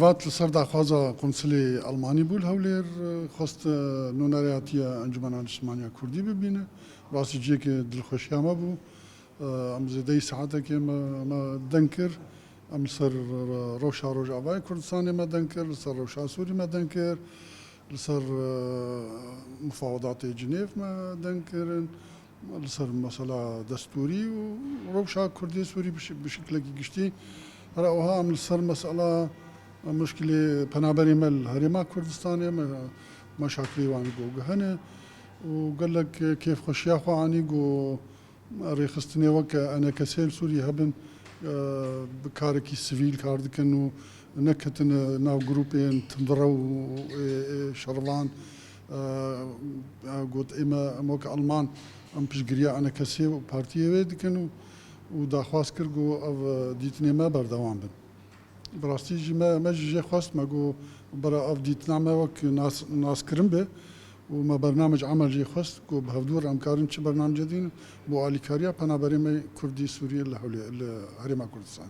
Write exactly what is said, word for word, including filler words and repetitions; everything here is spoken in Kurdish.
Hat li ser daxwaza konsulê Almanî bû li Hewlêr, xwest, e, nûnerê hatiye Encûmena Niştimaniya Kurdî bibîne. Rastî cihekê dilxweşiya me bû. E, em zêdeyî saetekê me, me deng kir. Em li ser rewşa Rojavayê Kurdistanê me deng kir, li ser rewşa Sûrî me deng kir, li ser, e, mufawedatê Cinêv me deng kirin. Li ser mesela destûrî û rewşa Kurdê Sûrî bi şi-, bi şiklekî giştî. Her wiha em li ser mesela muşkilê penaberê me li Herêma Kurdistanê me, me şakirî wan go guhene û gelek kêfxweşiya xwe anî go rêxistinê weke enekesê li Sûrî hebin, e, bi karekî sivîl kar dikin û neketine nav grûpên tundrew û, ê, ê, şervan, e, e, got, ême, em weke Alman, em piştgiriya enekesê û partiyê wê dikin û, û daxwaz kir ku ev, e, dîtinê me berdewam bin. Bi rastî jî me, me jî jê xwest, me got, bera ev dîtina me wek nas, naskirin be û me bernamec emel jê xwest, got, bi hevdû re em karin çi bernamecê dînin bo alîkariya penaberê me Kurdî Sûriyê li Hewlê, li Herêma Kurdistan.